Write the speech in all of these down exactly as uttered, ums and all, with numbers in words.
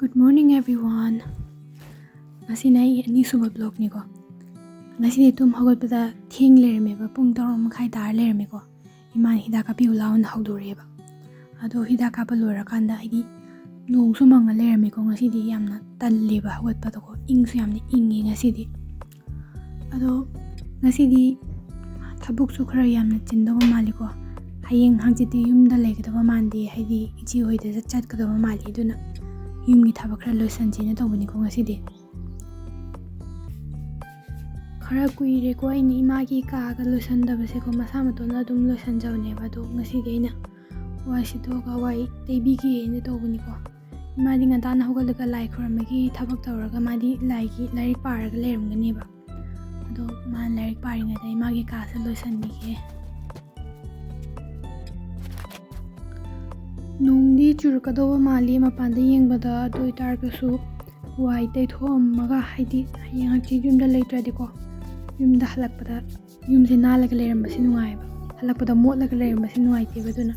Good morning, everyone. ꯉꯁꯤꯅ ꯑꯩ ꯑꯅꯤꯁꯨꯕ vlogꯅꯤꯀꯣ. ꯉꯁꯤꯗꯤ ꯇꯨꯝ ꯍꯧꯒꯠꯄꯗ ꯊꯦꯡ ꯂꯩꯔꯝꯃꯦꯕ, ꯄꯨꯡ ꯇꯔꯨꯛ ꯃꯈꯥꯏ ꯇꯥꯔ ꯂꯩꯔꯝꯃꯦꯀꯣ꯫ ꯏꯃꯥꯅ "ꯍꯤꯗꯥꯛ ꯀꯥꯞꯄꯤꯌꯨ ꯂꯥꯎꯅ" ꯍꯧꯗꯣꯔꯛꯑꯦꯕ꯫ ꯑꯗꯣ ꯍꯤꯗꯥꯛ ꯀꯥꯞꯄ ꯂꯣꯏꯔꯀꯥꯟꯗ ꯍꯥꯏꯗꯤ ꯅꯣꯡꯁꯨ ꯃꯪꯉ ꯂꯩꯔꯝꯃꯦꯀꯣ꯫ ꯉꯁꯤꯗꯤ ꯌꯥꯝꯅ ꯇꯜꯂꯦꯕ ꯍꯧꯒꯠꯄꯗꯀꯣ, ꯏꯪꯁꯨ ꯌꯥꯝꯅ ꯏꯪꯉꯦ ꯉꯁꯤꯗꯤ꯫ ꯑꯗꯣ ꯉꯁꯤꯗꯤ ꯊꯕꯛꯁꯨ ꯈꯔ ꯌꯥꯝꯅ ꯆꯤꯟꯗꯧꯕ ꯃꯥꯜꯂꯤꯀꯣ꯫ ꯍꯌꯦꯡ ꯍꯪꯆꯤꯠꯇꯤ ꯌꯨꯝꯗ ꯂꯩꯒꯗꯕ ꯃꯥꯟꯗꯦ, ꯍꯥꯏꯗꯤ ꯏꯆꯦ ꯍꯣꯏꯗ ꯆꯠꯀꯗꯕ ꯃꯥꯜꯂꯤ꯫ ꯑꯗꯨꯅ ꯌꯨꯝꯒꯤ ꯊꯕꯛ ꯈꯔ ꯂꯣꯏꯁꯟꯁꯦꯅ ꯇꯧꯕꯅꯤꯀꯣ ꯉꯁꯤꯗꯤ꯫ ꯈꯔ ꯀꯨꯏꯔꯦꯀꯣ ꯑꯩꯅ ꯏꯃꯥꯒꯤ ꯀꯥꯒ ꯂꯣꯏꯁꯟꯗꯕꯁꯦꯀꯣ, ꯃꯁꯥ ꯃꯇꯣꯟꯅ ꯑꯗꯨꯝ ꯂꯣꯏꯁꯟꯖꯕꯅꯦꯕ꯫ ꯑꯗꯣ ꯉꯁꯤꯗꯤ ꯑꯩꯅ ꯋꯥꯏ ꯁꯤꯠꯇꯣꯛꯑꯒ ꯋꯥꯏ ꯇꯩꯕꯤꯒꯦꯅ ꯇꯧꯕꯅꯤꯀꯣ꯫ ꯏꯃꯥꯗꯤ ꯉꯟꯇꯥꯅ ꯍꯧꯒꯠꯂꯒ ꯂꯥꯏ ꯈꯨꯔꯨꯝꯕꯒꯤ ꯊꯕꯛ ꯇꯧꯔꯒ ꯃꯥꯗꯤ ꯂꯥꯏꯒꯤ ꯂꯥꯏꯔꯤꯛ ꯄꯥꯔꯒ ꯂꯩꯔꯝꯒꯅꯦꯕ꯫ ꯑꯗꯣ ꯃꯥꯅ ꯂꯥꯏꯔꯤꯛ ꯄꯥꯔꯤꯉꯩꯗ ꯏꯃꯥꯒꯤ ꯀꯥꯁꯦ ꯂꯣꯏꯁꯟꯕꯤꯒꯦ꯫ ꯅꯣꯡꯗꯤ ꯆꯨꯔꯛꯀꯗꯧꯕ ꯃꯥꯜꯂꯤ ꯃꯄꯥꯟꯗ ꯌꯦꯡꯕꯗ꯫ ꯑꯗꯨ ꯑꯣꯏꯇꯥꯔꯒꯁꯨ ꯋꯥꯏ ꯇꯩꯊꯣꯛꯑꯝꯃꯒ, ꯍꯥꯏꯗꯤ ꯍꯌꯦꯡ ꯍꯪꯆꯤꯠ ꯌꯨꯝꯗ ꯂꯩꯇ꯭ꯔꯗꯤꯀꯣ, ꯌꯨꯝꯗ ꯍꯜꯂꯛꯄꯗ ꯌꯨꯝꯁꯦ ꯅꯥꯜꯂꯒ ꯂꯩꯔꯝꯕꯁꯦ ꯅꯨꯡꯉꯥꯏꯌꯦꯕ꯫ ꯍꯜꯂꯛꯄꯗ ꯃꯣꯠꯂꯒ ꯂꯩꯔꯝꯕꯁꯦ ꯅꯨꯡꯉꯥꯏꯇꯦꯕ꯫ ꯑꯗꯨꯅ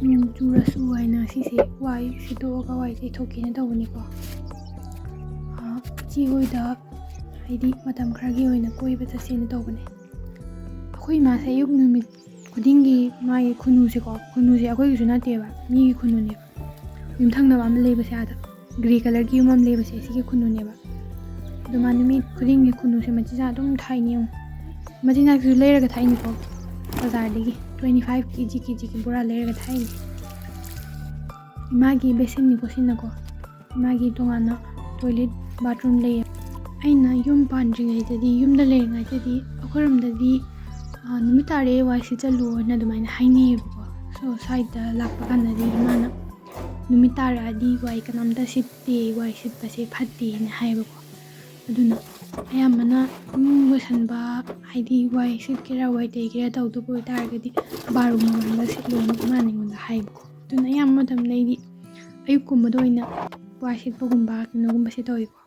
ꯅꯣꯡ ꯆꯨꯔꯁꯨ ꯍꯥꯏꯅ ꯁꯤꯁꯦ ꯋꯥꯏ ꯁꯤꯠꯇꯣꯛꯑꯒ ꯋꯥꯏ ꯇꯩꯊꯣꯛꯀꯦꯅ ꯇꯧꯕꯅꯤꯀꯣ꯫ ꯑꯥ, ꯏꯆꯦ ꯍꯣꯏꯗ ꯍꯥꯏꯗꯤ ꯃꯇꯝ ꯈꯔꯒꯤ ꯑꯣꯏꯅ ꯀꯣꯏꯕ ꯆꯠꯁꯦꯅ ꯇꯧꯕꯅꯦ꯫ ꯑꯩꯈꯣꯏ ꯏꯃꯥꯁꯦ ꯑꯌꯨꯛ ꯅꯨꯃꯤꯠ ꯈꯨꯗꯤꯡꯒꯤ ꯃꯥꯒꯤ ꯈꯨꯅꯨꯁꯦꯀꯣ, ꯈꯨꯅꯨꯁꯦ ꯑꯩꯈꯣꯏꯒꯤꯁꯨ ꯅꯠꯇꯦꯕ, ꯃꯤꯒꯤ ꯈꯨꯅꯨꯅꯦꯕ꯫ ꯌꯨꯝꯊꯪꯅꯕ ꯑꯃ ꯂꯩꯕꯁꯦ ꯑꯥꯗ, grey colourꯒꯤ ꯌꯨꯝ ꯑꯃ ꯂꯩꯕꯁꯦ, ꯁꯤꯒꯤ ꯈꯨꯅꯨꯅꯦꯕ꯫ ꯑꯗꯣ ꯃꯥ ꯅꯨꯃꯤꯠ ꯈꯨꯗꯤꯡꯒꯤ ꯈꯨꯅꯨꯁꯦ ꯃꯆꯤꯟꯖꯥꯛ ꯑꯗꯨꯝ ꯊꯥꯛꯏꯅꯦ ꯌꯦꯡꯉꯣ꯫ ꯃꯆꯤꯟꯖꯥꯛꯁꯨ ꯂꯩꯔꯒ ꯊꯥꯛꯏꯅꯤꯀꯣ, ꯕꯖꯥꯔꯗꯒꯤ twenty five KG, KGꯒꯤ ꯕꯣꯔꯥ ꯂꯩꯔꯒ ꯊꯥꯛꯏꯅꯦ꯫ ꯏꯃꯥꯒꯤ basinꯅꯤꯀꯣ ꯁꯤꯅꯀꯣ, ꯏꯃꯥꯒꯤ ꯇꯣꯉꯥꯟꯅ toilet bathroom ꯂꯩꯌꯦ꯫ ꯑꯩꯅ ꯌꯨꯝ ꯄꯥꯟꯗ꯭ꯔꯤꯉꯩꯗꯗꯤ, ꯌꯨꯝꯗ ꯂꯩꯔꯤꯉꯩꯗꯗꯤ ꯑꯩꯈꯣꯏꯔꯣꯝꯗꯗꯤ, ꯑꯥ, "ꯅꯨꯃꯤꯠ ꯇꯥꯔꯦ, ꯋꯥꯏ ꯁꯤꯠꯆꯜꯂꯣ" ꯍꯥꯏꯅ ꯑꯗꯨꯃꯥꯏꯅ ꯍꯥꯏꯅꯩꯌꯦꯕꯀꯣ꯫ So, ꯁ꯭ꯋꯥꯏꯗ ꯂꯥꯛꯄ ꯀꯥꯟꯗꯗꯤ ꯏꯃꯥꯅ "ꯅꯨꯃꯤꯠ ꯇꯥꯔꯛꯑꯗꯤ ꯋꯥꯏ ꯀꯅꯥꯝꯇ ꯁꯤꯠꯇꯦ, ꯋꯥꯏ ꯁꯤꯠꯄꯁꯦ ꯐꯠꯇꯦꯅ" ꯍꯥꯏꯌꯦꯕꯀꯣ꯫ ꯑꯗꯨꯅ ꯑꯌꯥꯝꯕꯅ ꯏꯃꯨꯡ ꯂꯣꯏꯁꯟꯕ, ꯍꯥꯏꯗꯤ ꯋꯥꯏ ꯁꯤꯠꯀꯦꯔꯥ ꯋꯥꯏ ꯇꯩꯒꯦꯔꯥ ꯇꯧꯗꯧꯕ ꯑꯣꯏꯇꯥꯔꯒꯗꯤ ꯕꯥꯔꯣ ꯃꯃꯥꯡꯗ ꯁꯤꯠꯂꯣꯅ ꯏꯃꯥꯅ ꯑꯩꯉꯣꯟꯗ ꯍꯥꯏꯌꯦꯕꯀꯣ꯫ ꯑꯗꯨꯅ ꯑꯌꯥꯝꯕ ꯃꯇꯝꯗ ꯑꯩꯗꯤ ꯑꯌꯨꯛꯀꯨꯝꯕꯗ ꯑꯣꯏꯅ ꯋꯥꯏ ꯁꯤꯠꯄꯒꯨꯝꯕ ꯀꯩꯅꯣꯒꯨꯝꯕꯁꯦ ꯇꯧꯋꯤꯀꯣ꯫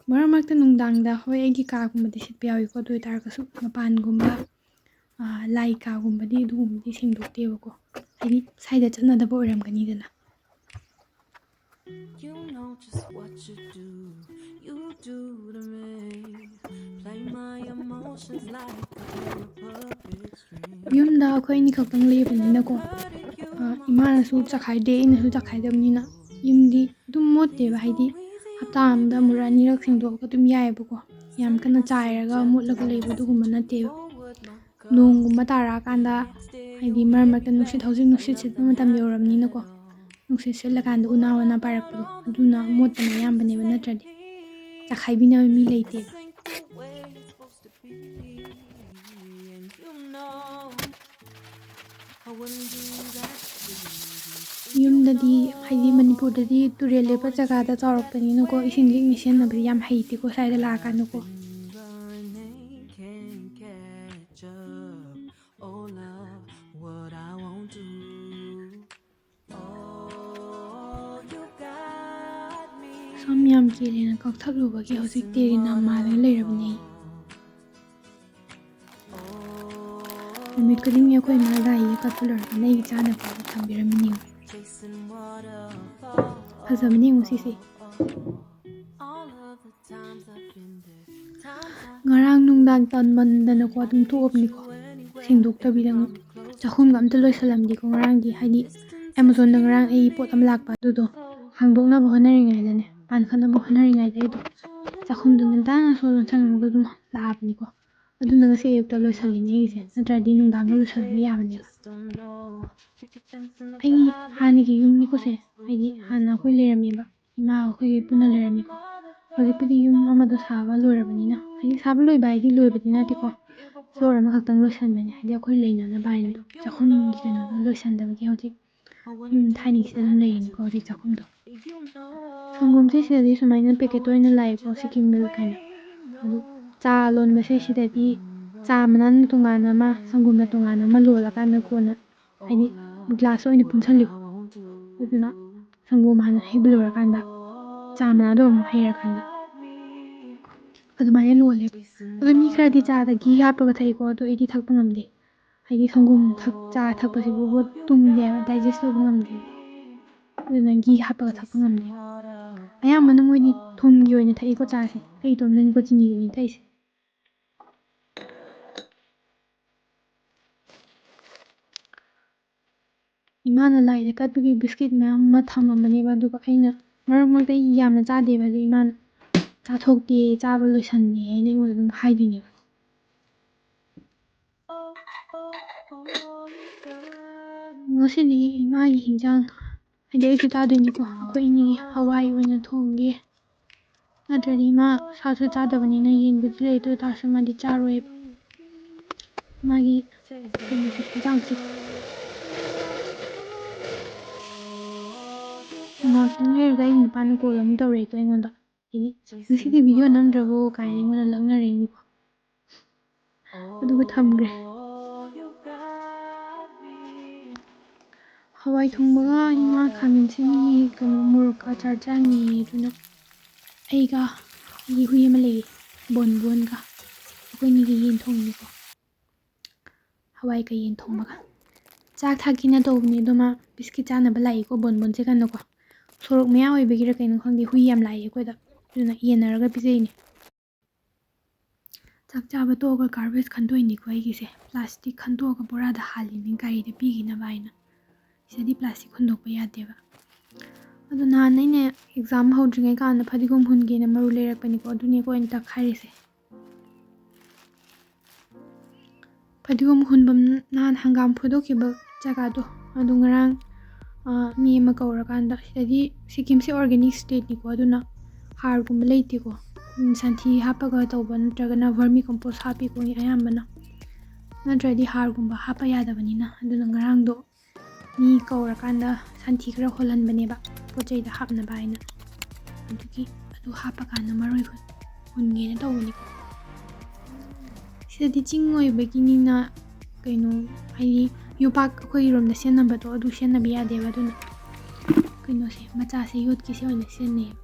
ꯃꯔꯛ ꯃꯔꯛꯇ ꯅꯨꯡꯗꯥꯡꯗ, ꯍꯣꯏ, ꯑꯩꯒꯤ ꯀꯥꯒꯨꯝꯕꯗꯤ ꯁꯤꯠꯄ ꯌꯥꯎꯋꯤꯀꯣ, ꯑꯗꯨ ꯑꯣꯏꯇꯥꯔꯒꯁꯨ ꯃꯄꯥꯟꯒꯨꯝꯕ, ꯑꯥ, ꯂꯥꯏ ꯀꯥꯒꯨꯝꯕꯗꯤ ꯑꯗꯨꯒꯨꯝꯕꯗꯤ ꯁꯦꯡꯗꯣꯛꯇꯦꯕꯀꯣ, ꯍꯥꯏꯗꯤ ꯁ꯭ꯋꯥꯏꯗ ꯆꯠꯅꯗꯕ ꯑꯣꯏꯔꯝꯒꯅꯤꯗꯅ꯫ You know just what you do, you do to me. Play my emotions like a puppet string. ꯌꯨꯝꯗ ꯑꯩꯈꯣꯏ ꯑꯅꯤ ꯈꯛꯇꯪ ꯂꯩꯕꯅꯤꯅꯀꯣ, ꯑ, ꯏꯃꯥꯅꯁꯨ ꯆꯈꯥꯏꯗꯦ, ꯑꯩꯅꯁꯨ ꯆꯈꯥꯏꯗꯕꯅꯤꯅ ꯌꯨꯝꯗꯤ ꯑꯗꯨꯝ ꯃꯣꯠꯇꯦꯕ꯫ ꯍꯥꯏꯗꯤ ꯍꯞꯇꯥ ꯑꯃꯗ ꯑꯃꯨꯔꯛ ꯑꯅꯤꯔꯛ ꯁꯦꯡꯗꯣꯛꯑꯒ ꯑꯗꯨꯝ ꯌꯥꯏꯑꯕꯀꯣ꯫ ꯌꯥꯝ ꯀꯟꯅ ꯆꯥꯏꯔꯒ ꯃꯣꯠꯂꯒ ꯂꯩꯕ ꯑꯗꯨꯒꯨꯝꯕ ꯅꯠꯇꯦꯕ꯫ ꯅꯣꯡꯒꯨꯝꯕ ꯇꯥꯔꯛꯑꯀꯥꯟꯗ, ꯍꯥꯏꯗꯤ ꯃꯔꯛ ꯃꯔꯛꯇ ꯅꯨꯡꯁꯤꯠ, ꯍꯧꯖꯤꯛ ꯅꯨꯡꯁꯤꯠ ꯁꯤꯠꯄ ꯃꯇꯝ ꯌꯧꯔꯕꯅꯤꯅꯀꯣ, ꯅꯨꯡꯁꯤꯠ ꯁꯤꯠꯂꯀꯥꯟꯗ ꯎꯅꯥ ꯋꯥꯅꯥ ꯄꯥꯏꯔꯛꯄꯗꯣ, ꯑꯗꯨꯅ ꯃꯣꯠꯄꯅ ꯑꯌꯥꯝꯕꯅꯦꯕ꯫ ꯅꯠꯇ꯭ꯔꯗꯤ ꯆꯈꯥꯏꯕꯤꯅꯕ ꯃꯤ ꯂꯩꯇꯦꯕ꯫ This ain't the way it's supposed to be. And you know I wouldn't do that to you. ꯌꯨꯝꯗꯗꯤ, ꯍꯥꯏꯗꯤ ꯃꯅꯤꯄꯨꯔꯗꯗꯤ ꯇꯨꯔꯦꯜ ꯂꯦꯞꯄ ꯖꯒꯥꯗ ꯆꯥꯎꯔꯛꯄꯅꯤꯅꯀꯣ, ꯏꯁꯤꯡ ꯂꯤꯛꯅ ꯁꯤꯖꯤꯟꯅꯕꯗꯤ ꯌꯥꯝ ꯍꯩꯇꯦꯀꯣ ꯁ꯭ꯋꯥꯏꯗ ꯂꯥꯛꯑꯀꯥꯟꯗꯀꯣ꯫ Running can't catch up. Oh love, what I won't do. Oh, you got me. ꯁꯝ ꯌꯥꯝ ꯀꯦꯜꯂꯦꯅ ꯀꯛꯊꯠꯂꯨꯕꯒꯤ ꯍꯧꯖꯤꯛ ꯇꯦꯔꯤ ꯅꯥꯝ ꯃꯥꯜꯂꯒ ꯂꯩꯔꯕꯅꯦ꯫ ꯅꯨꯃꯤꯠ ꯈꯨꯗꯤꯡꯒꯤ ꯑꯩꯈꯣꯏ ꯏꯃꯥ ꯂꯥꯏꯒꯤ ꯀꯠꯄ ꯂꯣꯏꯔꯀꯥꯟꯗ ꯑꯩꯒꯤ ꯆꯥꯅꯕ ꯊꯝꯕꯤꯔꯝꯃꯤꯅꯦ꯫ Chasing waterfalls. ꯐꯖꯕꯅꯦ ꯌꯦꯡꯉꯨ ꯁꯤꯁꯦ꯫ All of the times I've been there. Times I ꯉꯔꯥꯡ ꯅꯨꯡꯗꯥꯡ ꯇꯟꯃꯟꯗꯅꯀꯣ ꯑꯗꯨꯝ ꯊꯣꯛꯑꯕꯅꯤꯀꯣ, ꯁꯦꯡꯗꯣꯛꯇꯕꯤꯗ꯫ ꯆꯥꯛꯈꯨꯝꯒ ꯑꯝꯇ ꯂꯣꯏꯁꯜꯂꯝꯗꯦꯀꯣ ꯉꯔꯥꯡꯗꯤ꯫ ꯍꯥꯏꯗꯤ ꯑꯦꯃꯥꯖꯣꯟꯗ ꯉꯔꯥꯡ ꯑꯩ ꯄꯣꯠ ꯑꯃ ꯂꯥꯛꯄ, ꯑꯗꯨꯗꯣ ꯍꯥꯡꯗꯣꯛꯅꯕ ꯍꯣꯠꯅꯔꯤꯉꯩꯗꯅꯦ, ꯄꯥꯟꯈꯠꯅꯕ ꯍꯣꯠꯅꯔꯤꯉꯩꯗ ꯑꯩꯗꯣ ꯆꯥꯛꯈꯨꯝꯗꯣ ꯉꯟꯇꯥꯅ ꯁꯣ ꯂꯣꯟꯁꯟꯈ꯭ꯔꯒ ꯑꯗꯨꯝ ꯂꯥꯛꯑꯕꯅꯤꯀꯣ꯫ ꯑꯗꯨꯅ ꯉꯁꯤ ꯑꯌꯨꯛꯇ ꯂꯣꯏꯁꯜꯂꯤꯅꯦ ꯑꯩꯁꯦ, ꯅꯠꯇ꯭ꯔꯗꯤ ꯅꯨꯡꯗꯥꯡꯗ ꯂꯣꯏꯁꯜꯂꯒ ꯌꯥꯕꯅꯦꯕ꯫ ꯑꯩꯒꯤ ꯍꯥꯟꯅꯒꯤ ꯌꯨꯝꯅꯤꯀꯣ ꯁꯦ, ꯍꯥꯏꯗꯤ ꯍꯥꯟꯅ ꯑꯩꯈꯣꯏ ꯂꯩꯔꯝꯃꯦꯕ, ꯏꯃꯥꯒ ꯑꯩꯈꯣꯏꯒꯤ ꯄꯨꯟꯅ ꯂꯩꯔꯝꯃꯤꯀꯣ꯫ ꯍꯧꯖꯤꯛꯄꯨꯗꯤ ꯌꯨꯝ ꯑꯃꯗꯣ ꯁꯥꯕ ꯂꯣꯏꯔꯕꯅꯤꯅ, ꯍꯥꯏꯗꯤ ꯁꯥꯕ ꯂꯣꯏꯕ ꯍꯥꯏꯗꯤ ꯂꯣꯏꯕꯗꯤ ꯅꯠꯇꯦꯀꯣ, ꯐ꯭ꯂꯣꯔ ꯑꯃꯈꯛꯇꯪ ꯂꯣꯏꯁꯟꯕꯅꯦ꯫ ꯍꯥꯏꯗꯤ ꯑꯩꯈꯣꯏ ꯂꯩꯅꯅꯕ ꯍꯥꯏꯅ ꯆꯥꯛꯈꯨꯝꯒꯤ ꯀꯩꯅꯣꯗꯣ ꯂꯣꯏꯁꯟꯗꯕꯒꯤ ꯍꯧꯖꯤꯛ ꯌꯨꯝ ꯊꯥꯏꯅꯒꯤꯁꯤꯗ ꯑꯗꯨꯝ ꯂꯩꯔꯤꯅꯤꯀꯣ ꯍꯧꯖꯤꯛ ꯆꯥꯛꯈꯨꯝꯗꯣ꯫ ꯁꯪꯒꯣꯝꯁꯦ ꯁꯤꯗꯗꯤ ꯁꯨꯃꯥꯏꯅ ꯄꯦꯀꯦꯠꯇ ꯑꯣꯏꯅ ꯂꯥꯛꯑꯦꯀꯣ, ꯁꯤꯀꯤꯝ ꯃꯤꯜꯛ ꯍꯥꯏꯅ꯫ ꯑꯗꯨ ꯆꯥ ꯂꯣꯟꯕꯁꯦ ꯁꯤꯗꯗꯤ ꯆꯥ ꯃꯅꯥꯅ ꯇꯣꯉꯥꯟꯅ ꯑꯃ, ꯁꯪꯒꯣꯝꯅ ꯇꯣꯉꯥꯟꯅ ꯑꯃ ꯂꯣꯜꯂꯀꯥꯟꯗ ꯀꯣꯟꯅ, ꯍꯥꯏꯗꯤ ꯒ꯭ꯂꯥꯁ ꯑꯣꯏꯅ ꯄꯨꯟꯁꯜꯂꯤꯀꯣ꯫ ꯑꯗꯨꯅ ꯁꯪꯒꯣꯝ ꯍꯥꯟꯅ ꯍꯩꯕ ꯂꯣꯏꯔꯀꯥꯟꯗ ꯆꯥ ꯃꯅꯥꯗꯣ ꯑꯃꯨꯛ ꯍꯩꯔꯀꯥꯟꯗ ꯑꯗꯨꯃꯥꯏꯅ ꯂꯣꯜꯂꯦ꯫ ꯑꯗꯣ ꯃꯤ ꯈꯔꯗꯤ ꯆꯥꯗ ꯘꯤ ꯍꯥꯞꯄꯒ ꯊꯛꯏꯀꯣ, ꯑꯗꯣ ꯑꯩꯗꯤ ꯊꯛꯄ ꯉꯝꯗꯦ꯫ ꯍꯥꯏꯗꯤ ꯁꯪꯒꯣꯝ ꯊꯛ-, ꯆꯥ ꯊꯛꯄꯁꯤꯕꯨ ꯇꯨꯝꯗꯦꯕ, ꯗꯥꯏꯖꯦꯁ ꯇꯧꯕ ꯉꯝꯗꯦ꯫ ꯑꯗꯨꯅ ꯘꯤ ꯍꯥꯞꯄꯒ ꯊꯛꯄ ꯉꯝꯗꯦ꯫ ꯑꯌꯥꯝꯕꯅ ꯃꯣꯏꯗꯤ ꯊꯨꯝꯒꯤ ꯑꯣꯏꯅ ꯊꯛꯏꯀꯣ ꯆꯥꯁꯦ꯫ ꯑꯩ ꯏꯇꯣꯝꯗꯅꯤꯀꯣ ꯆꯤꯅꯤꯒꯤ ꯑꯣꯏꯅ ꯊꯛꯏꯁꯦ꯫ ꯏꯃꯥꯅ ꯂꯥꯏꯗ ꯀꯠꯄꯒꯤ ꯕꯤꯁꯀꯤꯠ ꯃꯌꯥꯝ ꯑꯃ ꯊꯝꯃꯝꯕꯅꯦꯕ, ꯑꯗꯨꯒ ꯑꯩꯅ ꯃꯔꯛ ꯃꯔꯛꯇ ꯑꯩ ꯌꯥꯝꯅ ꯆꯥꯗꯦꯕ, ꯑꯗꯨ ꯏꯃꯥꯅ "ꯆꯥꯊꯣꯛꯇꯦ, ꯆꯥꯕ ꯂꯣꯏꯁꯟꯅꯦ" ꯍꯥꯏꯅ ꯑꯩꯉꯣꯟꯗ ꯑꯗꯨꯝ ꯍꯥꯏꯗꯣꯏꯅꯦꯕ꯫ ꯉꯁꯤꯗꯤ ꯏꯃꯥꯒꯤ ꯍꯤꯟꯖꯥꯡ, ꯍꯥꯏꯗꯤ ꯑꯩꯁꯨ ꯆꯥꯗꯣꯏꯅꯤꯀꯣ, ꯑꯩꯈꯣꯏ ꯏꯅꯦꯒꯤ ꯍꯋꯥꯏ ꯑꯣꯏꯅ ꯊꯣꯡꯒꯦ꯫ ꯅꯠꯇ꯭ꯔꯗꯤ ꯏꯃꯥ ꯁꯥꯁꯨ ꯆꯥꯗꯕꯅꯤꯅ ꯌꯦꯟꯕꯨꯗꯤ ꯂꯩ, ꯑꯗꯨ ꯑꯣꯏ ꯇꯥꯔꯁꯨ ꯃꯥꯗꯤ ꯆꯥꯔꯣꯏꯕ꯫ ꯃꯥꯒꯤ ꯀꯩꯅꯣꯁꯦ, ꯍꯤꯟꯖꯥꯡꯁꯦ꯫ ꯉꯥꯛꯇꯪ ꯂꯩꯔꯒ ꯑꯩ ꯅꯨꯄꯥꯅ ꯀꯣꯜ ꯑꯃꯨꯛ ꯇꯧꯔꯛꯑꯦꯀꯣ ꯑꯩꯉꯣꯟꯗ꯫ ꯍꯥꯏꯗꯤ, "ꯉꯁꯤꯗꯤ ꯚꯤꯗꯤꯑꯣ ꯅꯝꯗ꯭ꯔꯕꯣ?" ꯀꯥꯏꯅ ꯑꯩꯉꯣꯟꯗ ꯂꯛꯅꯔꯛꯏꯅꯤꯀꯣ꯫ ꯑꯗꯨꯒ ꯊꯝꯈ꯭ꯔꯦ꯫ ꯍꯋꯥꯏ ꯊꯣꯡꯕꯒ ꯉꯥ ꯈꯥꯃꯦꯟ ꯑꯁꯤꯟꯕꯒꯤ ꯀꯩꯅꯣ ꯃꯣꯔꯣꯛꯀ ꯑꯆꯥꯔ ꯆꯥꯅꯤꯌꯦ, ꯑꯗꯨꯅ ꯑꯩꯒ ꯑꯩꯒꯤ ꯍꯨꯏ ꯑꯃ ꯂꯩꯌꯦ, ꯕꯣꯟꯕꯣꯟꯒ, ꯑꯩꯈꯣꯏꯅꯤꯒꯤ ꯌꯦꯟ ꯊꯣꯡꯉꯤꯀꯣ꯫ ꯍꯋꯥꯏꯒ ꯌꯦꯟ ꯊꯣꯡꯕꯒ꯫ ꯆꯥꯛ ꯊꯥꯛꯀꯦꯅ ꯇꯧꯕꯅꯦ, ꯑꯗꯣ ꯃꯥ ꯕꯤꯁꯀꯤꯠ ꯆꯥꯅꯕ ꯂꯥꯛꯏꯀꯣ, ꯕꯣꯟꯕꯣꯟꯁꯦ ꯀꯟꯅꯀꯣ꯫ ꯁꯣꯔꯣꯛ ꯃꯌꯥ ꯑꯣꯏꯕꯒꯤꯔ ꯀꯩꯅꯣ ꯈꯪꯗꯦ, ꯍꯨꯏ ꯌꯥꯝ ꯂꯥꯛꯑꯦ ꯑꯩꯈꯣꯏꯗ, ꯑꯗꯨꯅ ꯌꯦꯟꯅꯔꯒ ꯄꯤꯖꯩꯅꯦ꯫ ꯆꯥꯛ ꯆꯥꯕ ꯇꯣꯛꯑꯒ garbage ꯈꯟꯗꯣꯛꯏꯅꯤꯀꯣ ꯑꯩꯒꯤꯁꯦ꯫ ꯄ꯭ꯂꯥꯁꯇꯤꯛ ꯈꯟꯗꯣꯛꯑꯒ ꯕꯣꯔꯥꯗ ꯍꯥꯜꯂꯤꯅꯤ ꯒꯥꯔꯤꯗ ꯄꯤꯈꯤꯅꯕ ꯍꯥꯏꯅ꯫ ꯁꯤꯗꯗꯤ ꯄ꯭ꯂꯥꯁꯇꯤꯛ ꯍꯨꯟꯗꯣꯛꯄ ꯌꯥꯗꯦꯕ꯫ ꯑꯗꯣ ꯅꯍꯥꯟ ꯑꯩꯅ ꯑꯦꯛꯖꯥꯝ ꯍꯧꯗ꯭ꯔꯤꯉꯩ ꯀꯥꯟꯗ ꯐꯗꯤꯒꯣꯝ ꯍꯨꯟꯒꯦꯅ ꯃꯔꯨ ꯂꯩꯔꯛꯄꯅꯤꯀꯣ, ꯑꯗꯨꯅꯦꯀꯣ ꯑꯩꯅ ꯇꯛꯈꯥꯏꯔꯤꯁꯦ꯫ ꯐꯗꯤꯒꯣꯝ ꯍꯨꯟꯐꯝ ꯅꯍꯥꯟ ꯍꯪꯒꯥꯝ ꯐꯣꯏꯗꯣꯛꯈꯤꯕ ꯖꯒꯥꯗꯣ, ꯑꯗꯨ ꯉꯔꯥꯡ, ꯑ, ꯃꯤ ꯑꯃ ꯀꯧꯔꯀꯥꯟꯗ, ꯁꯤꯗꯗꯤ ꯁꯤꯀꯤꯝꯁꯦ organic stateꯅꯤꯀꯣ, ꯑꯗꯨꯅ ꯍꯥꯔꯒꯨꯝꯕ ꯂꯩꯇꯦꯀꯣ꯫ ꯎꯝ, ꯁꯟꯊꯤ ꯍꯥꯞꯄꯒ ꯇꯧꯕ ꯅꯠꯇ꯭ꯔꯒꯅ vermi compost ꯍꯥꯞꯄꯤꯀꯣ ꯑꯌꯥꯝꯕꯅ, ꯅꯠꯇ꯭ꯔꯗꯤ ꯍꯥꯔꯒꯨꯝꯕ ꯍꯥꯞꯄ ꯌꯥꯗꯕꯅꯤꯅ꯫ ꯑꯗꯨꯅ ꯉꯔꯥꯡꯗꯣ ꯃꯤ ꯀꯧꯔꯀꯥꯟꯗ ꯁꯟꯊꯤ ꯈꯔ ꯍꯣꯜꯍꯟꯕꯅꯦꯕ, ꯄꯣꯠ ꯆꯩꯗ ꯍꯥꯞꯅꯕ ꯍꯥꯏꯅ꯫ ꯑꯗꯨꯒꯤ ꯑꯗꯨ ꯍꯥꯞꯄꯀꯥꯟꯗ ꯃꯔꯣꯏ ꯍꯨꯟ-, ꯍꯨꯟꯒꯦꯅ ꯇꯧꯕꯅꯤꯀꯣ꯫ ꯁꯤꯗꯗꯤ ꯆꯤꯡ ꯑꯣꯏꯕꯒꯤꯅꯤꯅ ꯀꯩꯅꯣ, ꯍꯥꯏꯗꯤ ꯌꯣꯄꯥꯛ ꯑꯩꯈꯣꯏ ꯔꯣꯝꯗ ꯁꯤꯖꯤꯟꯅꯕꯗꯣ ꯑꯗꯨ ꯁꯤꯖꯤꯟꯅꯕ ꯌꯥꯗꯦꯕ, ꯑꯗꯨꯅ ꯀꯩꯅꯣꯁꯦ, ꯃꯆꯥꯁꯦ ꯌꯣꯠꯀꯤꯁꯦ ꯑꯣꯏꯅ ꯁꯤꯖꯤꯟꯅꯩꯌꯦꯕ꯫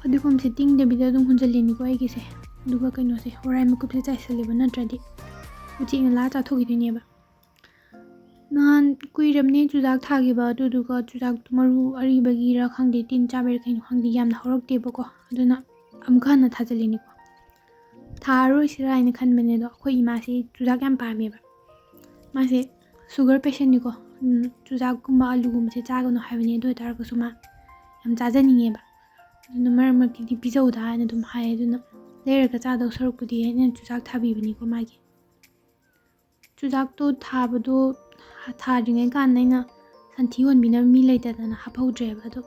ꯐꯗꯤꯒꯣꯝꯁꯦ ꯇꯤꯡꯗꯕꯤꯗ ꯑꯗꯨꯝ ꯍꯨꯟꯖꯜꯂꯤꯅꯤꯀꯣ ꯑꯩꯒꯤꯁꯦ꯫ ꯑꯗꯨꯒ ꯀꯩꯅꯣꯁꯦ, ꯍꯣꯔꯥꯏ ꯃꯀꯨꯞꯁꯦ ꯆꯥꯏꯁꯜꯂꯦꯕ, ꯅꯠꯇ꯭ꯔꯗꯤ ꯎꯆꯦꯛꯅ ꯂꯥ ꯆꯥꯊꯣꯛꯈꯤꯗꯣꯏꯅꯦꯕ꯫ ꯅꯍꯥꯟ ꯀꯨꯏꯔꯕꯅꯦ ꯆꯨꯖꯥꯛ ꯊꯥꯈꯤꯕ, ꯑꯗꯨꯗꯨꯒ ꯆꯨꯖꯥꯛꯇꯣ ꯃꯔꯨ ꯑꯔꯤꯕꯒꯤꯔ ꯈꯪꯗꯦ, ꯇꯤꯟ ꯆꯥꯕꯩꯔ ꯀꯩꯅꯣ ꯈꯪꯗꯦ, ꯌꯥꯝꯅ ꯍꯧꯔꯛꯇꯦꯕꯀꯣ꯫ ꯑꯗꯨꯅ ꯑꯃꯨꯛꯀ ꯍꯟꯅ ꯊꯥꯖꯤꯜꯂꯤꯅꯤꯀꯣ꯫ ꯊꯥꯔꯔꯣꯏꯁꯤꯔꯥ ꯍꯥꯏꯅ ꯈꯟꯕꯅꯦ, ꯑꯗꯣ ꯑꯩꯈꯣꯏ ꯏꯃꯥꯁꯦ ꯆꯨꯖꯥꯛ ꯌꯥꯝ ꯄꯥꯝꯃꯦꯕ꯫ ꯃꯥꯁꯦ sugar patientꯅꯤꯀꯣ꯫ ꯎꯝ, ꯆꯨꯖꯥꯛꯀꯨꯝꯕ ꯑꯂꯨꯒꯨꯝꯕꯁꯦ ꯆꯥꯒꯅꯨ ꯍꯥꯏꯕꯅꯦ, ꯑꯗꯨ ꯑꯣꯏꯇꯥꯔꯒꯁꯨ ꯃꯥ ꯌꯥꯝ ꯆꯥꯖꯅꯤꯡꯉꯦꯕ꯫ ꯑꯗꯨꯅ ꯃꯔꯛ ꯃꯔꯛꯇꯗꯤ ꯄꯤꯖꯧꯗ ꯍꯥꯏꯅ ꯑꯗꯨꯝ ꯍꯥꯏ꯫ ꯑꯗꯨꯅ ꯂꯩꯔꯒ ꯆꯥꯗꯧ ꯁꯔꯨꯛꯄꯨꯗꯤ ꯑꯩꯅ ꯆꯨꯖꯥꯛ ꯊꯥꯕꯤꯕꯅꯤꯀꯣ ꯃꯥꯒꯤ꯫ ꯆꯨꯖꯥꯛꯇꯣ ꯊꯥꯕꯗꯣ ꯊꯥꯗ꯭ꯔꯤꯉꯩ ꯀꯥꯟꯗ ꯑꯩꯅ ꯁꯟꯊꯤ ꯍꯣꯟꯕꯤꯅꯕ ꯃꯤ ꯂꯩꯇꯗꯅ ꯍꯥꯞꯍꯧꯗ꯭ꯔꯦꯕ꯫ ꯑꯗꯣ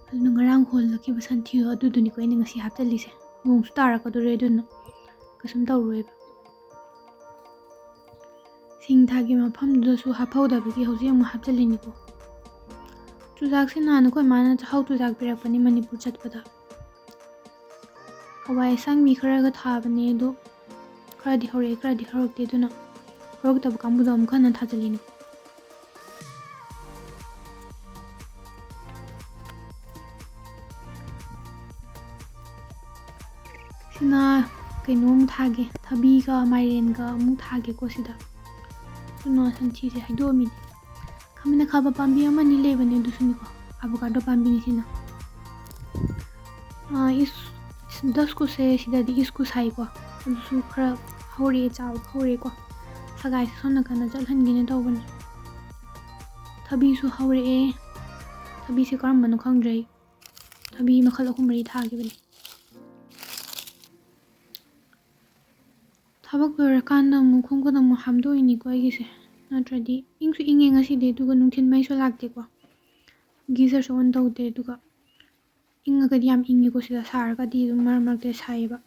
ꯑꯗꯨꯅ ꯉꯔꯥꯡ ꯍꯣꯜꯂꯛꯈꯤꯕ ꯁꯟꯊꯤꯗꯣ ꯑꯗꯨꯗꯨꯅꯤꯀꯣ ꯑꯩꯅ ꯉꯁꯤ ꯍꯥꯞꯆꯤꯜꯂꯤꯁꯦ꯫ ꯅꯣꯡꯁꯨ ꯇꯥꯔꯛꯀꯗꯣꯔꯦ, ꯑꯗꯨꯅ ꯀꯩꯁꯨꯝ ꯇꯧꯔꯣꯏꯕ꯫ ꯁꯤꯡ ꯊꯥꯒꯤ ꯃꯐꯝꯗꯨꯗꯁꯨ ꯍꯥꯞꯍꯧꯗꯕꯒꯤ ꯍꯧꯖꯤꯛ ꯑꯃꯨꯛ ꯍꯥꯞꯆꯤꯜꯂꯤꯅꯤꯀꯣ꯫ ꯆꯨꯖꯥꯛꯁꯦ ꯅꯍꯥꯟ ꯑꯩꯈꯣꯏ ꯃꯥꯅ ꯆꯥꯛꯍꯥꯎ ꯆꯨꯖꯥꯛ ꯄꯤꯔꯛꯄꯅꯤ ꯃꯅꯤꯄꯨꯔ ꯆꯠꯄꯗ꯫ ꯍꯋꯥꯏ ꯑꯁꯥꯡꯕꯤ ꯈꯔꯒ ꯊꯥꯕꯅꯦ, ꯑꯗꯣ ꯈꯔꯗꯤ ꯍꯧꯔꯛꯑꯦ, ꯈꯔꯗꯤ ꯍꯧꯔꯛꯇꯦ꯫ ꯑꯗꯨꯅ ꯍꯧꯔꯛꯇꯕ ꯀꯥꯡꯕꯨꯗꯣ ꯑꯃꯨꯛ ꯍꯟꯅ ꯊꯥꯖꯤꯜꯂꯤꯅꯤ꯫ ꯁꯤꯅ ꯀꯩꯅꯣꯝ ꯊꯥꯒꯦ, ꯊꯕꯤꯒ ꯃꯥꯏꯔꯦꯟꯒ ꯑꯃꯨꯛ ꯊꯥꯒꯦꯀꯣ ꯁꯤꯗ꯫ ꯑꯗꯨꯅ ꯁꯟꯊꯤꯁꯦ ꯍꯩꯗꯣꯛꯑꯝꯃꯤꯅꯦ꯫ ꯈꯥꯃꯦꯟ ꯑꯈꯥꯕ ꯄꯥꯝꯕꯤ ꯑꯃꯅꯤ ꯂꯩꯕꯅꯦ, ꯑꯗꯨꯁꯨꯅꯤꯀꯣ, avocado ꯄꯥꯝꯕꯤꯅꯤ ꯁꯤꯅ꯫ ꯑꯥ, ꯏꯁ-, ꯗꯁꯀꯨꯁꯁꯦ ꯁꯤꯗꯗꯤ ꯏꯁꯀꯨꯁ ꯍꯥꯏꯀꯣ, ꯑꯗꯨꯁꯨ ꯈꯔ ꯍꯧꯔꯛꯑꯦ, ꯆꯥꯎꯕ ꯍꯧꯔꯛꯑꯦꯀꯣ꯫ ꯁꯒꯥꯏꯁꯦ ꯁꯣꯝ ꯅꯥꯀꯟꯗ ꯆꯠꯍꯟꯒꯦꯅ ꯇꯧꯕꯅꯦ꯫ ꯊꯕꯤꯁꯨ ꯍꯧꯔꯛꯑꯦ꯫ ꯊꯕꯤꯁꯦ ꯀꯔꯝꯕꯅꯣ ꯈꯪꯗ꯭ꯔꯦ ꯑꯩ꯫ ꯊꯕꯤ ꯃꯈꯜ ꯑꯍꯨꯝ ꯃꯔꯤ ꯊꯥꯈꯤꯕꯅꯦ꯫ ꯊꯕꯛ ꯂꯣꯏꯔꯀꯥꯟꯗ ꯑꯃꯨꯛ ꯈꯣꯡꯈꯨꯠ ꯑꯃꯨꯛ ꯍꯥꯝꯗꯣꯛꯏꯅꯤꯀꯣ ꯑꯩꯒꯤꯁꯦ, ꯅꯠꯇ꯭ꯔꯗꯤ ꯏꯪꯁꯨ ꯏꯪꯉꯦ ꯉꯁꯤꯗꯤ, ꯑꯗꯨꯒ ꯅꯨꯡꯊꯤꯜ ꯃꯩꯁꯨ ꯂꯥꯛꯇꯦꯀꯣ, geyserꯁꯨ on ꯇꯧꯗꯦ, ꯑꯗꯨꯒ ꯏꯪꯉꯒꯗꯤ ꯌꯥꯝ ꯏꯪꯉꯦꯀꯣ ꯁꯤꯗ, ꯁꯥꯔꯒꯗꯤ ꯑꯗꯨꯝ ꯃꯔꯛ ꯃꯔꯛꯇ ꯁꯥꯏꯌꯦꯕ꯫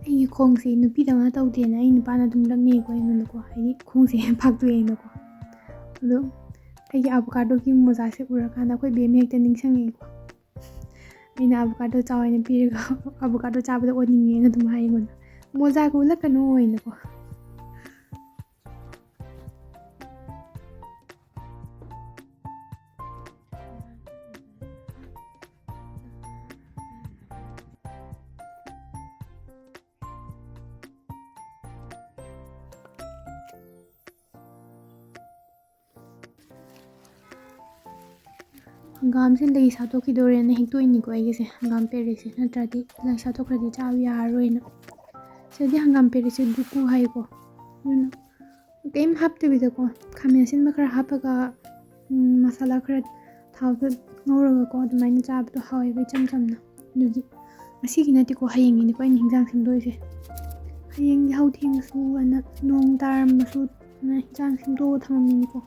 ꯑꯩꯒꯤ ꯈꯣꯡꯁꯦ ꯅꯨꯄꯤꯗꯧꯅ ꯇꯧꯗꯦꯅ ꯑꯩ ꯅꯨꯄꯥꯅ ꯑꯗꯨꯝ ꯂꯛꯅꯩꯀꯣ ꯑꯩꯉꯣꯟꯗꯀꯣ, ꯍꯥꯏꯗꯤ ꯈꯣꯡꯁꯦ ꯐꯥꯛꯇꯣꯛꯑꯦꯅꯀꯣ꯫ ꯑꯗꯣ ꯑꯩꯒꯤ avocadoꯒꯤ ꯃꯣꯖꯥꯁꯦ ꯎꯔꯀꯥꯟꯗ ꯑꯩꯈꯣꯏ ꯕꯦꯝ ꯍꯦꯛꯇ ꯅꯤꯡꯁꯤꯡꯉꯛꯑꯦꯀꯣ꯫ ꯑꯩꯅ ꯑꯦꯚꯣꯀꯥꯗꯣ ꯆꯥꯎ ꯍꯥꯏꯅ ꯄꯤꯔꯒ ꯑꯦꯚꯣꯀꯥꯗꯣ ꯆꯥꯕꯗ ꯑꯣꯟꯅꯤꯡꯉꯦꯅ ꯑꯗꯨꯝ ꯍꯥꯏ ꯑꯩꯉꯣꯟꯗ꯫ "ꯃꯣꯖꯥꯒ ꯎꯠꯂꯛꯀꯅꯨ" ꯍꯥꯏꯅꯀꯣ꯫ ꯍꯪꯒꯥꯝꯁꯦ ꯂꯩ ꯁꯥꯠꯇꯣꯛꯈꯤꯗꯣꯔꯦꯅ ꯍꯦꯛꯇꯣꯛꯏꯅꯤꯀꯣ ꯑꯩꯒꯤꯁꯦ, ꯍꯪꯒꯥꯝ ꯄꯦꯔꯦꯁꯦ, ꯅꯠꯇ꯭ꯔꯗꯤ ꯂꯩ ꯁꯥꯠꯇꯣꯛꯈ꯭ꯔꯗꯤ ꯆꯥꯕ ꯌꯥꯔꯔꯣꯏꯅ꯫ ꯁꯤꯗꯗꯤ ꯍꯪꯒꯥꯝ ꯄꯦꯔꯦꯁꯦ ꯗꯨꯀꯨ ꯍꯥꯏꯀꯣ, ꯑꯗꯨꯅ ꯀꯩꯝ ꯍꯥꯞꯇꯕꯤꯗꯀꯣ, ꯈꯥꯃꯦꯟ ꯑꯁꯤꯟꯕ ꯈꯔ ꯍꯥꯞꯄꯒ, ꯎꯝ, ꯃꯁꯥꯂꯥ ꯈꯔ ꯊꯥꯎꯗ ꯉꯧꯔꯒꯀꯣ, ꯑꯗꯨꯃꯥꯏꯅ ꯆꯥꯕꯗꯣ ꯍꯥꯎꯋꯦꯕ, ꯏꯆꯝ ꯆꯝꯅ꯫ ꯑꯗꯨꯒꯤ ꯉꯁꯤꯒꯤ ꯅꯠꯇꯦꯀꯣ, ꯍꯌꯦꯡꯒꯤꯅꯤꯀꯣ ꯑꯩꯅ ꯍꯤꯟꯖꯥꯡ ꯁꯦꯝꯗꯣꯛꯏꯁꯦ꯫ ꯍꯌꯦꯡ ꯌꯥꯍꯧ ꯊꯦꯡꯉꯁꯨ ꯑꯅ, ꯅꯣꯡ ꯇꯥꯔꯝꯃꯁꯨ ꯑꯅ ꯍꯤꯟꯖꯥꯡ ꯁꯦꯝꯗꯣꯛꯑꯒ ꯊꯝꯃꯝꯃꯤꯅꯤꯀꯣ꯫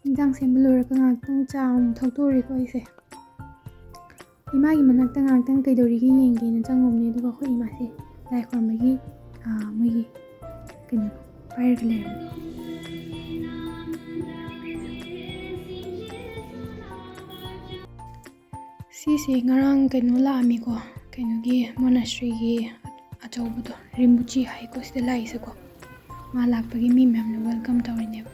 ꯏꯟꯖꯥꯡ ꯁꯦꯝꯕ ꯂꯣꯏꯔꯒ ꯉꯥꯏꯍꯥꯛꯇꯪ ꯆꯥ ꯑꯃꯨꯛ ꯊꯛꯇꯣꯛꯎꯔꯦꯀꯣ ꯑꯩꯁꯦ꯫ ꯏꯃꯥꯒꯤ ꯃꯅꯥꯛꯇ ꯉꯥꯏꯍꯥꯛꯇꯪ ꯀꯩꯗꯧꯔꯤꯒꯦ ꯌꯦꯡꯒꯦꯅ ꯆꯪꯉꯨꯕꯅꯦ, ꯑꯗꯨꯒ ꯑꯩꯈꯣꯏ ꯏꯃꯥꯁꯦ ꯂꯥꯏ ꯈꯨꯔꯨꯝꯕꯒꯤ, ꯑꯥ, ꯃꯣꯏꯒꯤ ꯀꯩꯅꯣ ꯄꯥꯏꯔꯒ ꯂꯩꯔꯝꯃꯦ꯫ ꯁꯤꯁꯦ ꯉꯔꯥꯡ ꯀꯩꯅꯣ ꯂꯥꯛꯑꯝꯃꯤꯀꯣ, ꯀꯩꯅꯣꯒꯤ monasteryꯒꯤ ꯑꯆꯧꯕꯗꯣ, ꯔꯤꯝꯕꯨꯆꯤ ꯍꯥꯏꯀꯣ ꯁꯤꯗ ꯂꯥꯛꯏꯁꯦꯀꯣ꯫ ꯃꯥ ꯂꯥꯛꯄꯒꯤ ꯃꯤ ꯃꯌꯥꯝꯅ welcome ꯇꯧꯔꯤꯅꯦꯕ꯫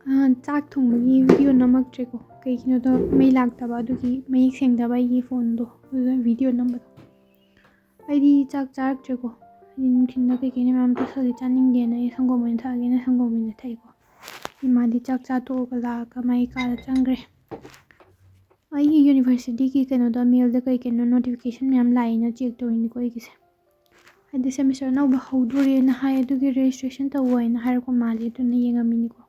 ꯑꯥ, ꯆꯥꯛ ꯊꯣꯡꯕꯒꯤ video ꯅꯝꯃꯛꯇ꯭ꯔꯦꯀꯣ, ꯀꯩꯒꯤꯅꯣꯗꯣ ꯃꯩ ꯂꯥꯛꯇꯕ, ꯑꯗꯨꯒꯤ ꯃꯌꯦꯛ ꯁꯦꯡꯗꯕ ꯑꯩꯒꯤ phoneꯗꯣ, ꯑꯗꯨꯗ video ꯅꯝꯕꯗꯣ꯫ ꯑꯩꯗꯤ ꯆꯥꯛ ꯆꯥꯔꯛꯇ꯭ꯔꯦꯀꯣ꯫ ꯑꯩꯗꯤ ꯅꯨꯡꯊꯤꯜꯗ ꯀꯩ ꯀꯩꯅꯣ ꯃꯌꯥꯝ ꯆꯥꯁꯜꯂꯦ, ꯆꯥꯅꯤꯡꯗꯦꯅ ꯑꯩ ꯁꯪꯒꯣꯝ ꯑꯣꯏꯅ ꯊꯛꯑꯒꯦꯅ ꯁꯪꯒꯣꯝ ꯑꯣꯏꯅ ꯊꯛꯑꯦꯀꯣ꯫ ꯏꯃꯥꯗꯤ ꯆꯥꯛ ꯆꯥ ꯇꯣꯛꯑꯒ ꯂꯥꯛꯑꯒ ꯃꯥꯒꯤ ꯀꯥꯗ ꯆꯪꯈ꯭ꯔꯦ꯫ ꯑꯩꯒꯤ universityꯒꯤ ꯀꯩꯅꯣꯗ, mailꯗ ꯀꯩ ꯀꯩꯅꯣ notification ꯃꯌꯥꯝ ꯂꯥꯛꯑꯦꯅ check ꯇꯧꯔꯤꯅꯤꯀꯣ ꯑꯩꯒꯤꯁꯦ꯫ ꯍꯥꯏꯗꯤ semester ꯑꯅꯧꯕ ꯍꯧꯗꯣꯔꯦꯅ ꯍꯥꯏ, ꯑꯗꯨꯒꯤ registration ꯇꯧꯋꯣ ꯍꯥꯏꯅ ꯍꯥꯏꯔꯛꯄ ꯃꯥꯜꯂꯦ, ꯑꯗꯨꯅ ꯌꯦꯡꯉꯝꯃꯤꯅꯤꯀꯣ꯫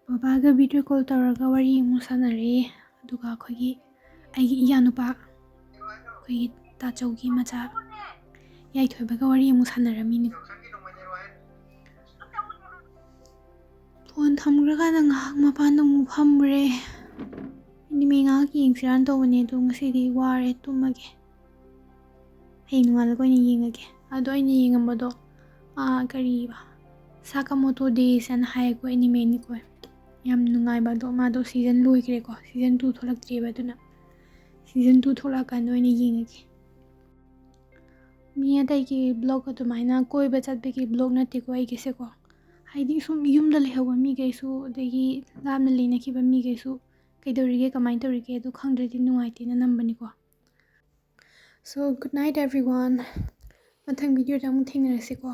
ꯕꯕꯥꯒ video call ꯇꯧꯔꯒ ꯋꯥꯔꯤ ꯑꯃꯨꯛ ꯁꯥꯟꯅꯔꯦ꯫ ꯑꯗꯨꯒ ꯑꯩꯈꯣꯏꯒꯤ, ꯑꯩꯒꯤ ꯏꯌꯥꯅꯨꯄꯥ, ꯑꯩꯈꯣꯏꯒꯤ ꯇꯥꯆꯧꯒꯤ ꯃꯆꯥ ꯌꯥꯏꯊꯣꯏꯕꯒ ꯋꯥꯔꯤ ꯑꯃꯨꯛ ꯁꯥꯟꯅꯔꯝꯃꯤꯅꯤꯀꯣ꯫ ꯐꯣꯟ ꯊꯝꯈ꯭ꯔꯀꯥꯟꯗ ꯉꯥꯏꯍꯥꯛ ꯃꯄꯥꯟꯗ ꯑꯃꯨꯛ ꯐꯝꯃꯨꯔꯦ꯫ ꯑꯦꯅꯤꯃꯦ ꯉꯥꯏꯍꯥꯛ ꯌꯦꯡꯁꯤꯔꯥꯅ ꯇꯧꯕꯅꯦ, ꯑꯗꯣ ꯉꯁꯤꯗꯤ ꯋꯥꯔꯦ, ꯇꯨꯝꯃꯒꯦ꯫ ꯍꯌꯦꯡ ꯅꯣꯡꯉꯥꯜꯂꯒ ꯑꯣꯏꯅ ꯌꯦꯡꯉꯒꯦ꯫ ꯑꯗꯣ ꯑꯩꯅ ꯌꯦꯡꯉꯝꯕꯗꯣ, ꯑꯥ, ꯀꯔꯤꯕ, ꯁꯥꯀꯥꯃꯣꯇꯣ ꯗꯦꯁ ꯑꯅ ꯍꯥꯏꯌꯦꯀꯣ, ꯑꯦꯅꯤꯃꯦꯅꯤꯀꯣ꯫ ꯌꯥꯝ ꯅꯨꯡꯉꯥꯏꯕ꯫ ꯑꯗꯣ ꯃꯥꯗꯣ ꯁꯤꯖꯟ ꯂꯣꯏꯈ꯭ꯔꯦꯀꯣ, ꯁꯤꯖꯟ ꯇꯨ ꯊꯣꯛꯂꯛꯇ꯭ꯔꯤꯕ, ꯑꯗꯨꯅ ꯁꯤꯖꯟ ꯇꯨ ꯊꯣꯛꯂꯛꯑꯀꯥꯟꯗ ꯑꯣꯏꯅ ꯌꯦꯡꯉꯒꯦ꯫ ꯃꯤ ꯑꯇꯩꯒꯤ ꯕ꯭ꯂꯣꯛ ꯑꯗꯨꯃꯥꯏꯅ ꯀꯣꯏꯕ ꯆꯠꯄꯒꯤ ꯕ꯭ꯂꯣꯛ ꯅꯠꯇꯦꯀꯣ ꯑꯩꯒꯤꯁꯦꯀꯣ꯫ ꯍꯥꯏꯗꯤ ꯁꯨꯝ ꯌꯨꯝꯗ ꯂꯩꯍꯧꯕ ꯃꯤꯈꯩꯁꯨ, ꯑꯗꯒꯤ ꯂꯥꯞꯅ ꯂꯩꯅꯈꯤꯕ ꯃꯤꯈꯩꯁꯨ ꯀꯩꯗꯧꯔꯤꯒꯦ, ꯀꯃꯥꯏꯅ ꯇꯧꯔꯤꯒꯦ ꯑꯗꯨ ꯈꯪꯗ꯭ꯔꯗꯤ ꯅꯨꯡꯉꯥꯏꯇꯦꯅ ꯅꯝꯕꯅꯤꯀꯣ꯫ So, good night everyone. ꯃꯊꯪ ꯚꯤꯗꯤꯑꯣꯗ ꯑꯃꯨꯛ ꯊꯦꯡꯅꯔꯁꯤꯀꯣ꯫